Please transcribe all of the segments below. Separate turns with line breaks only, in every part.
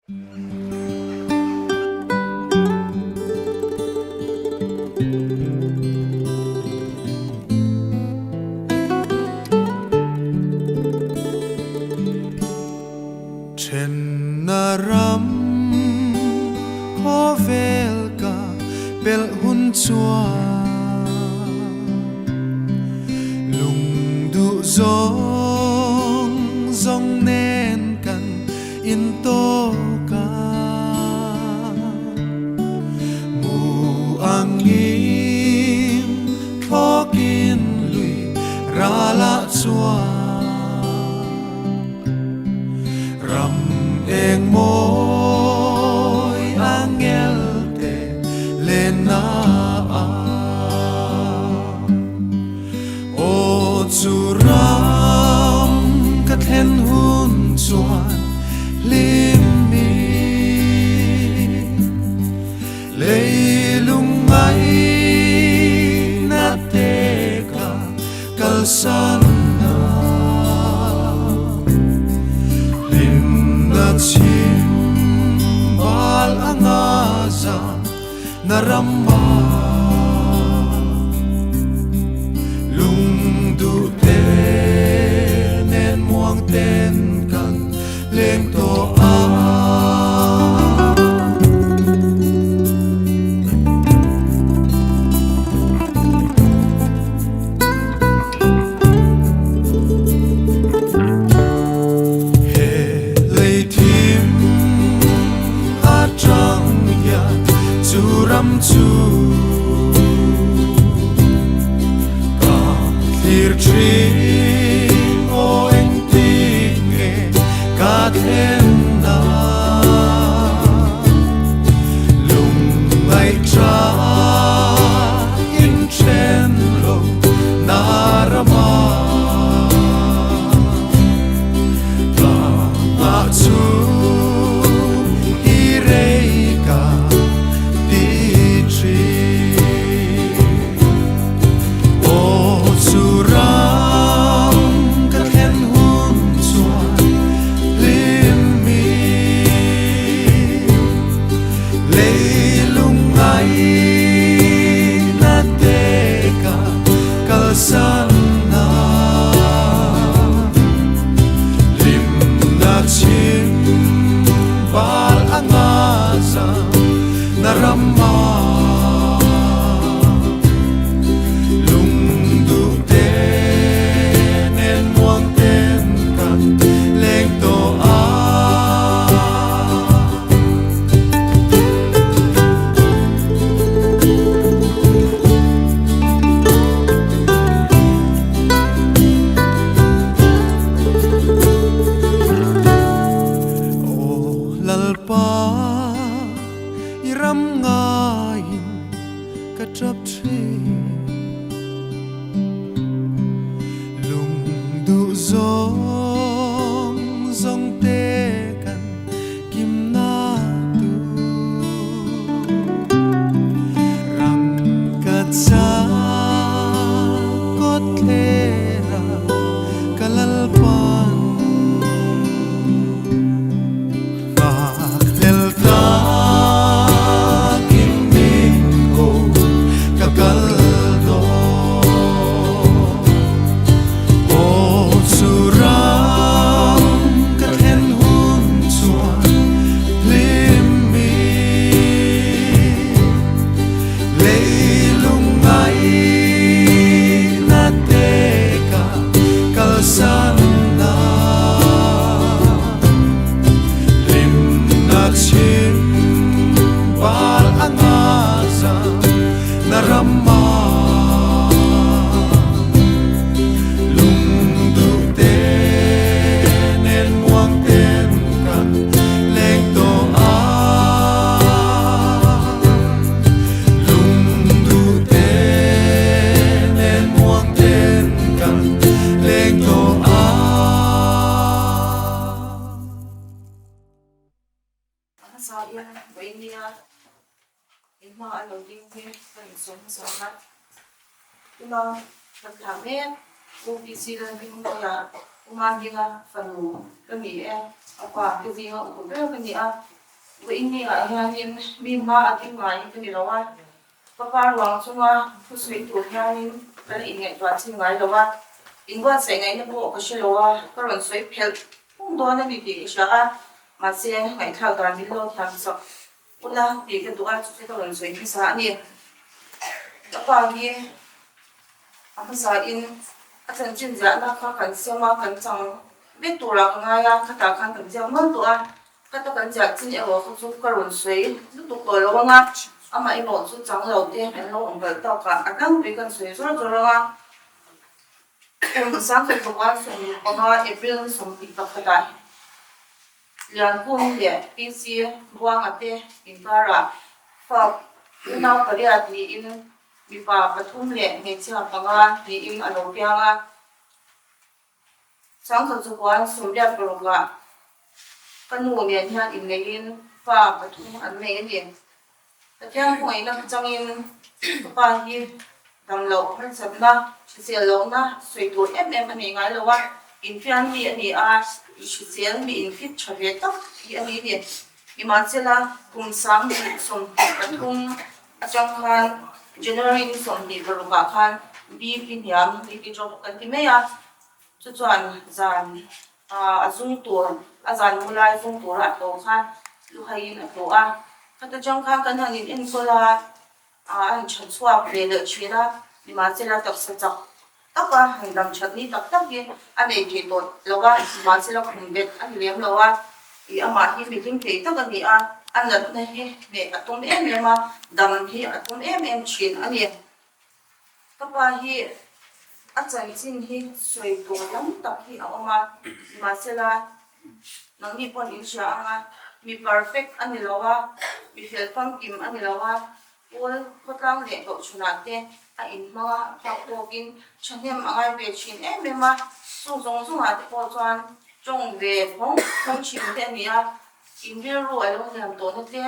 Thenna ram khawvel ka pelh hun chuan lung duh zawng zawng nen kan intawk a. Mu angin thlawkin lui ralah chuan Ram eng mawi angel te lenna a. Aw chu ram ka thlen hun chuan hlim mi leilung ngaihna te ka kalsan na. Hlimna chhim bal anga zan na ram a lung duh te nen muang ten kan leng tawh a. He lei thim atang hian chu ram chu ka thlir thin aw engtik nge ka thlen na lung ngaihṭha in then lo na rama tlangah chu i rei ka ti thin. Aw chu ram ka thlen hun chuan hlim mi leilung ngaihna te ka kalsan na hlimna chhim bal anga zam na ram a lung duh te nen muang ten kan leng tawh a. Aw Lalpa, i ram ngaiin ka tap thin. Lung duh zawng zawng te kan kimna tu ram ka cha kawt thlera ka lalpan Nghakhlel takin min ko ka kal dawn. Aw chu ram ka thlen hun chuan hlim mi leilung ngaihna te ka kalsan na. Hlimna chhim bal a nga zam na ram a lung duh te nen muang ten kan leng tawh a. Lung duh te nen muang ten kan leng tawh a.
A hmasa in vawinia in hma a lo ding hi ka insawm hmasa ang a, tuna kan thlah mek OPC Lalhmingmawia Uma Hminga fanu ka ni e, a pa te zinga upa ber ka ni a. Vawiin ah hianin mi hma a ding ngaiin ka ni lo a, ka pa ruang chunga thusawi tur hianin ka la inngaihtuah chin ngai lo a, inbuatsaih ngaihna pawh ka hre lo a, ka rawn sawi phelh phung dawn a ni tih ka hria a, mahse ngaihthlak dan min lo thiam chak ula tih ka duh a, chu chu ka rawn sawi hmasa a ni. Ka pa hi a hmasain a chanchin ziahna kha kan siam a, kan chang vek turah ka ngai a, khatah khan kan ziak nual tawh a. Ka ta kan ziah chin erawh kha chu ka rawn sawi lutuk tawh lo ang a, amah erawh chu chang lo te an lo awm palh tawk a, a tlangpui kan sawi zawr zawr ang a. Kum sangkhat panga 15 April ni 21 ah Liankung leh PC Buanga te inkarah fa unau pariat niin mipa pathum leh hmeichhia panga niin a lo piang a. Sangkhat chu huan 86 ah ka nu nen hian inneihin fa pathum an nei a ni. Pathian khawngaihna changin ka pa hi dam loh harsatna, hrisel lohna sawi tur em em a nei ngai lo a, infiam mi a ni a, hrisel mi infit tha ve tak hi a ni a ni. Nimahsela kum 2023 atang khan January ni 26 ah khan BP hniam, BP drop kan ti mai a, chu chuan zan a zung tur, a zan mu lai zung tura a tawh khan luhaiin a tawh a. Khata tang khan kan han in enkawl a, a han tha chhuak ve leh thin a, nimahsela taksa chak tak a han dam that ni tak tak hi a nei thei tawh lo a, nimahsela khum bet a ni lem lo a, ih amah hi mi hlim thei tak a ni a, a natna hi hneh a tum em em a, dam hi a tum em em thin a ni. Ka pa hi a chanchin hi sawi tur tam tak hi a awm a, nimahsela nangni pawh in hria ang a, mi perfect a ni lo a, mi fel famkim a ni lo a, pawl khawtlang leh kohhranah te a inhmang a, a phak tawkin thahnem a ngai ve thin em em a, chung zawng zawngah te pawh chuan tawng ve phawng phawng thin te a ni a, in rilru a lo hliam tawhna te,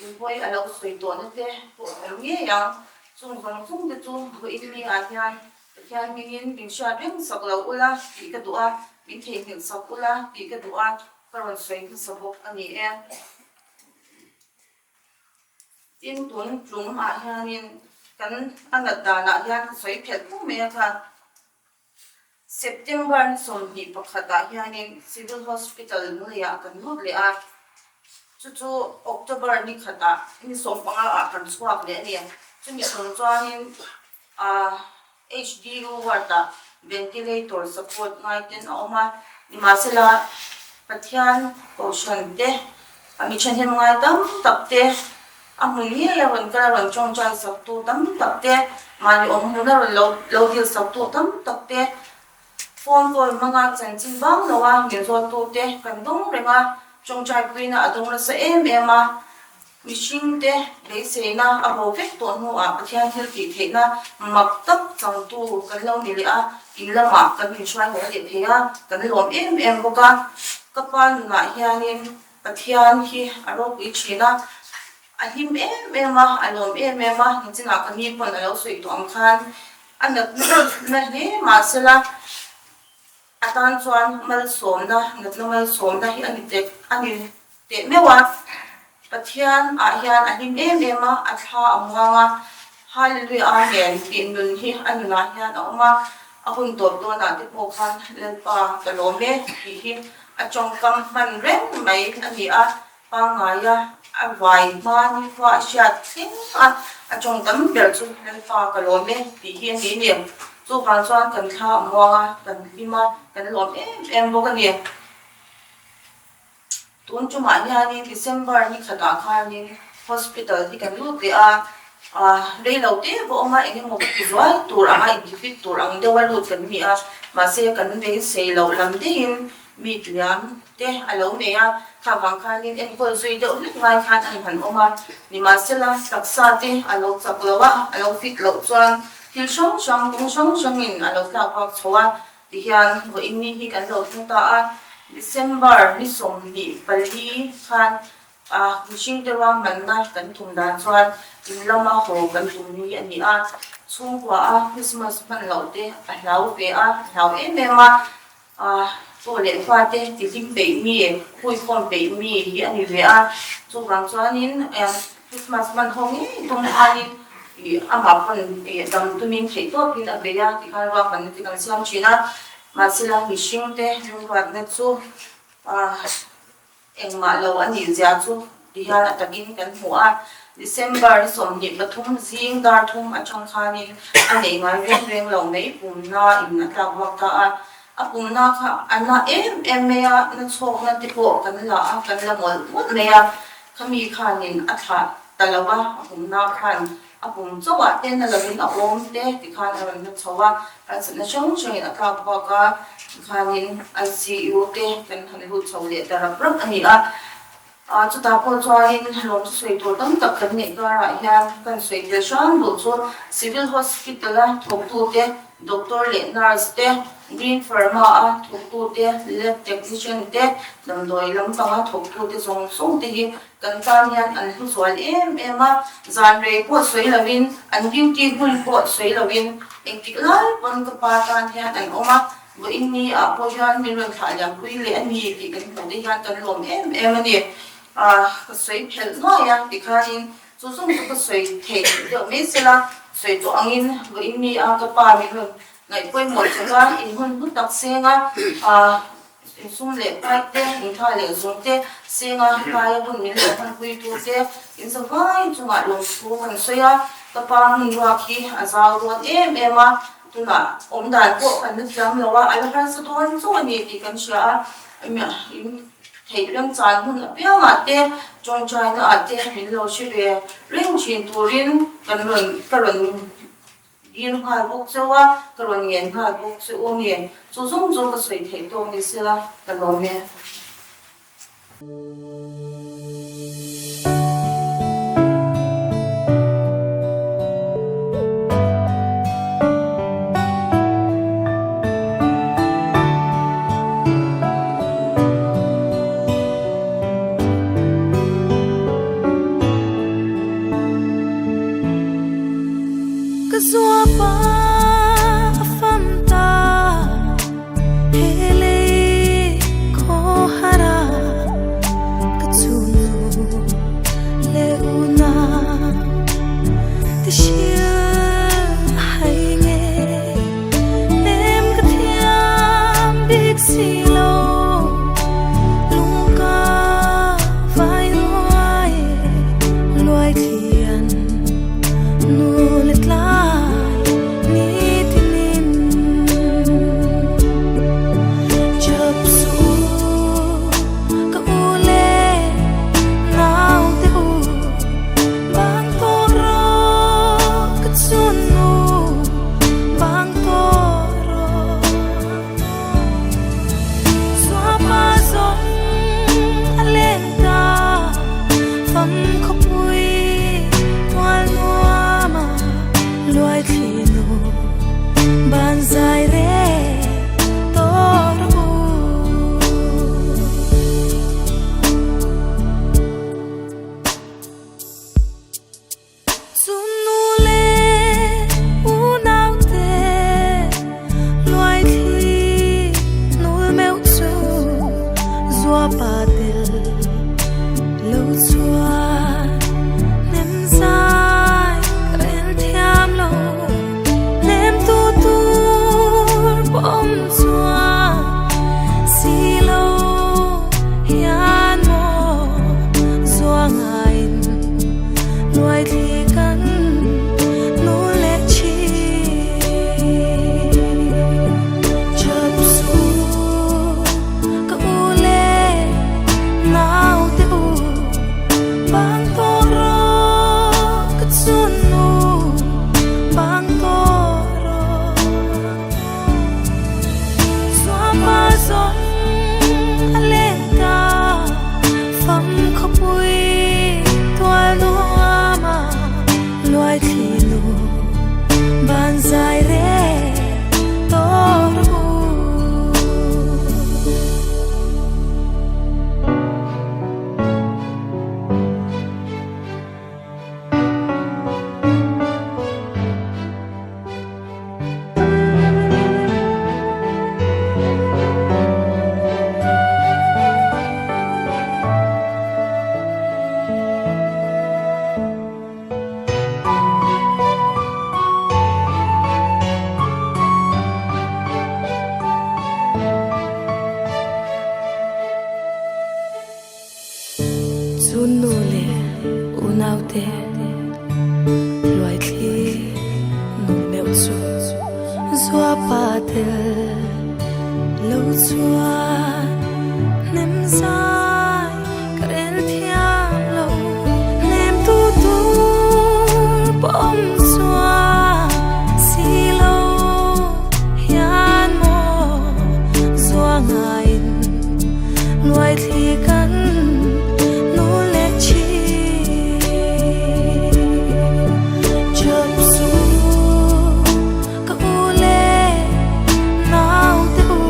in pawi a lo sawi tawhna te pawh a awm ngei ang. Chung zawng zawng te chu vawiin mi ah hian Pathian hmingin min hriat reng sak lo ula tih ka duh a, min theihnghilh sak ula tih ka duh a, ka rawn sawi hmasa bawk a ni e. Tin, tun tlum ah hianin kan a nat danah hian ka sawi phelh fo mai a kha. September ni 21 ah hianin Civil Hospital Lunglei-ah kan lut leh a, chu chu October ni khatah ni 15 ah kan chhuak leh a ni. Chumi chung chuanin ah HDU ward-ah ventilator support ngai ten a awm a, nimahsela Pathian Kohhran te a mi thahnem ngai tam tak te, A hmun ngei a rawn kal a rawn tawngtai sak tu tam tak te, mahni awm hmun a rawn lo lo dil sak tu tam tak te, phone call hmanga chanchin vang lo a min zawt tu te kan dawng reng a, tawngtai puina a dawng nasa em em a, mihring te beiseina a bo vek tawh hnuah Pathian thil tih theihna mak tak changtu kan lo ni leh a, in lamah kan inhruai haw leh thei a, kan lawm em em bawk a, ka pa nunah hianin Pathian hi a ropui thin a, a hlim em em a, a lawm em em a, nichinah ka ni pawn a lo sawi tawh ang khan a natna na hle mahsela a tan chuan malsawmna, natna malsawmna hi a ni teh a ni teh meuh a, Pathian ah hian a hlim em em a, a thla a muang a, Hallelujah Amen tih nun hi a nunah hian a awm a, a hun tawp dawnah te pawh khan Lalpa ka lawm e tih hi A tawngkam hman reng mai a ni a, pangngaia a vai hma ni khua a hriat thleng a, a tawngkam ber chu Lalpa ka lawm e tih hi a ni ni. Chuvang chuan kan thla a muang a, kan hlim a, kan lawm em em bawk a ni. Tun tumah hianin December ni khatah khanin hospital hi kan lut leh a, rei lo te pawh awm a, eng emaw zual tur anga intifit tur ang deuha lut kan ni a, mahse kan beisei loh lam deihin mi tliam te a lo nei a, kha vang khanin enkawl zui deuh hlek ngai khan an han awm a, nimahsela taksa te a lo chak loh a, a lo fit loh chuan thil hrang hrang kawng hrang hrangin a lo tlak vak chho a, tihian vawiin ni hi kan lo thleng ta a, December ni 24 khan A mihringte ruahmanna kan tum dan chuan in lama haw kan tum ni a ni a, chhungkua a Christmas hman loh te a hlau ve a, a hlau em em a. Tu leh fate tihlim peih mi, huikhawm peih mi hi a ni ve a. Chuvang chuanin Christmas hman ho ngei tum khanin amah pawn dam tumin theih tawpin a bei a tikhan ruahmanna te kan siam thin a. Mahsela mihringte lungruatna chu Engmah lo a nih zia chu ti hian a takin kan hmu a, December 23 zing dar thum atang khanin a neih ngai reng reng lo mai pumna in a tlak vak ta a, a pumna kha a na em em mai a, na chhawkna te pawh kan la a, kan la mawlh mawlh mai a, khami khanin a thlah ta lo a, a pumna khan a pum chauhah te na lovin a awm te tikhan a rawn na chho a, harsatna hrang hrangin a tlak bak a, tikhanin ICU te kan han lut chho leh ta rap rap a ni a, chutah pawh chuanin lawm chu sawi tur tam tak kan neih karah hian kan sawi tel hrang duh chu Civil Hospital a thawktute Doctor leh Nurse te, Green Pharma a thawktute, Lab Technician te, damdawi lampanga thawktute zawng zawng te hi Kan tan hian an hlu zual em em a, zan rei pawh sawi lovin, an duty hun pawh sawi lovin engtik lai pawn ka pa tan hian an awm a, vawiin ni ah pawh hian min rawn thlah liam pui leh a ni tih kan hmuh te hian kan lawm em em a ni. Ah, ka sawi phelh nuai a tikhanin chu zawng chu ka sawi theih deuh mai sela, sawi tawh angin vawiin ni a ka pa min rawn ngaihpawimawh chak a, in hun hlu tak seng a, ah, Insum leh pai te, intha leh zung te, senga hlaia hun min lo hmanpui tu te, inzavai chungah lawmthu kan sawi a, ka pa hmun ruak hi a zau dawn em em a, tunah awm dan pawh kan la thiam lo a, a la harsa dawn chauh a ni tih kan hria a, in theih remchan hun apiangah te, tawngtaina ah te min lo hre ve reng thin turin kan rawn ka rawn Dil nghal bawk cheu a, ka rawn ngen nghal bawk che u nge? Chu zawng chu ka sawi theih tawk ni sela, ka lawm e.
Ka zuapa a fam ta he lei khaw hara ka chhunu leh una ti hrilh a hai nge nem ka thiam bik si lo lung ka vai nuai luai thlian nu le tlai ni tinin chap su ka u le nau te u bang tawh rawh ka chun nu bang tawh rawh Zuapa zawng a leng ta fam khawpui mual nuama luai thli nu ban zai reh tawh rawh u. Chun nu le unau te luai thli nul meuh chu zuapa tel lo chuan nem zai rel thiam lo nem tu tur pawm chuan si lo hian maw zua ngaiin Luai thli kan nu leh thin. Chap su ka u le nau te u Sunnu leh unaute luaithli nun meuh chu zuapa tel lo chuan hnem zai ka rel thiam lo. Hnem tu tur pawh awm chuan si lo hian maw zua ngaiin luaithli kan nu leh thin. Chawp suh ka u leh naute u,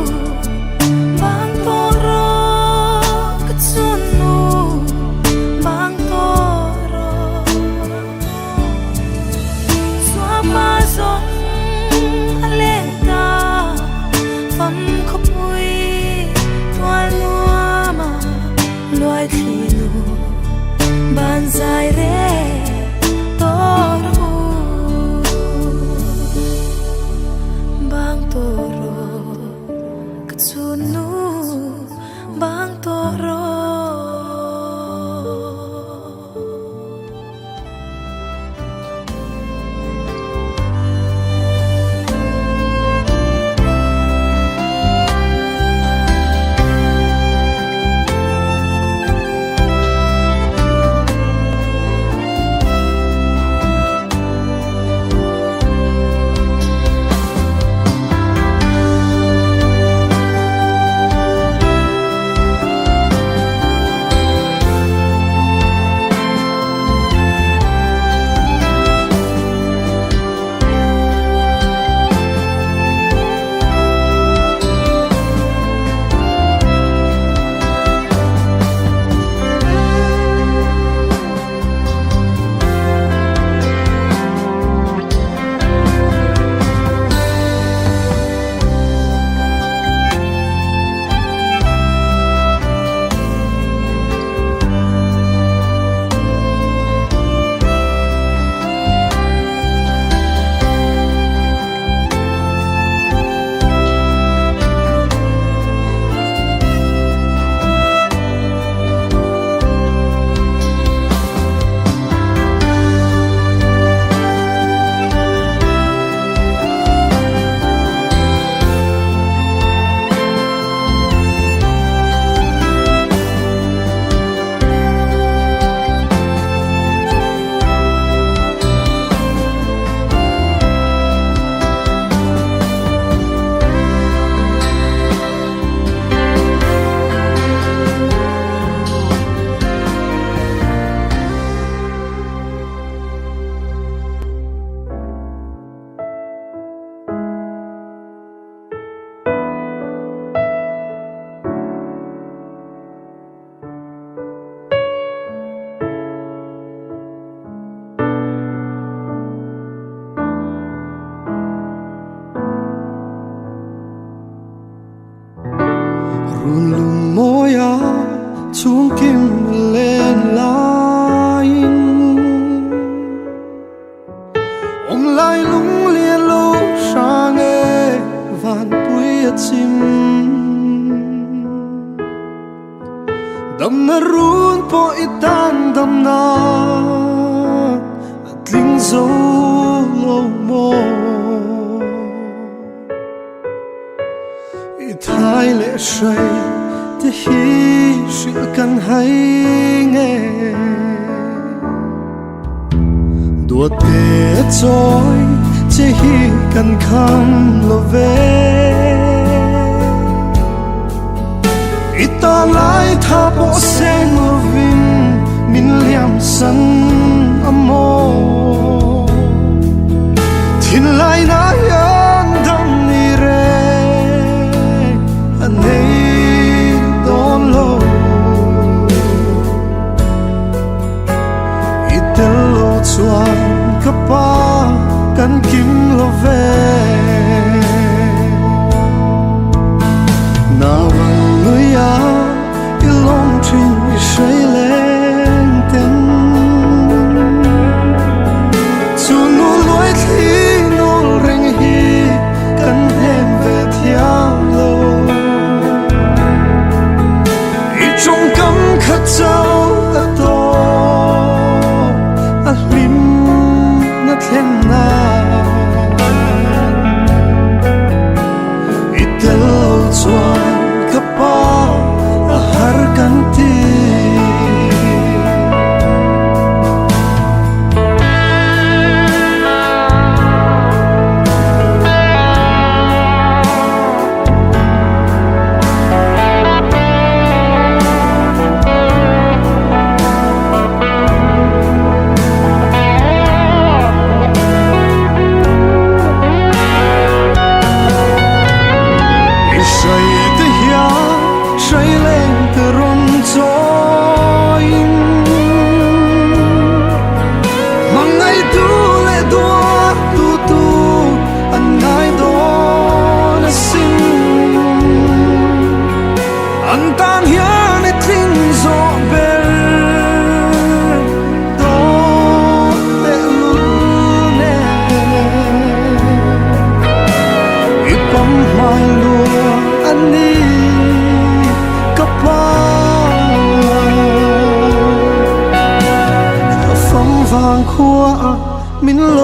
bang tawh rawh ka chunnu, bang tawh rawh. Suapa zawng a leng ta, fam khawpui tual nuama luai thli nu ban zai reh tawh rawh u. Bang tawh rawh ka chunnu, bang tawh rawh.
Run lung mawia chhungkim len laiin Awm lai lung lian lo hrang e vanpui a chim. Damna run pawh i tan damna a tling zo lo maw? I thai leh hrai te hi hrilh kan hai nge? Duate chawi che hi kan kham lo ve. I ta lai tha pawh seng lovin min liam san a maw. Thinlai na hian dam ni reng a nei dawn lo. I tel lo chuan ka pa kan kim lo ve. Nauang nuia i lawm thin i hrei leng ten. Chu nu luai thli nawl reng hi kan hnem ve thiam lo. I tawngkam kha chau a tawk. Min lo.